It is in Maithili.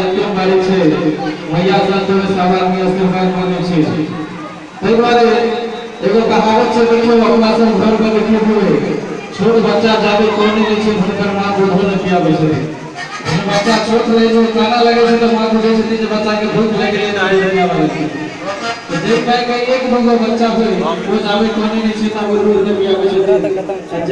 अंतिम बारी छै। मैया संतोष सब आदमी आशीर्वाद मांगे छै। ताहि दुआरे एगो कहावत छै, देखियौ अपना सब घर पर देखियौ हुए छोट बच्चा जाबे कोने नहि छै हुनकर माँ दूधो नहि पियाबै छै। जहन बच्चा छोट रहै छै, काना लगै छै, तऽ माँ बुझै छथिन जे बच्चा के भूख लागि गेलै, तऽ दूध पियाबऽ लगै छै। जे माय के एक दूगो बच्चा होय, ओ जाबे कोने नहि छै तब ओ दूध नहि पियाबै छथिन।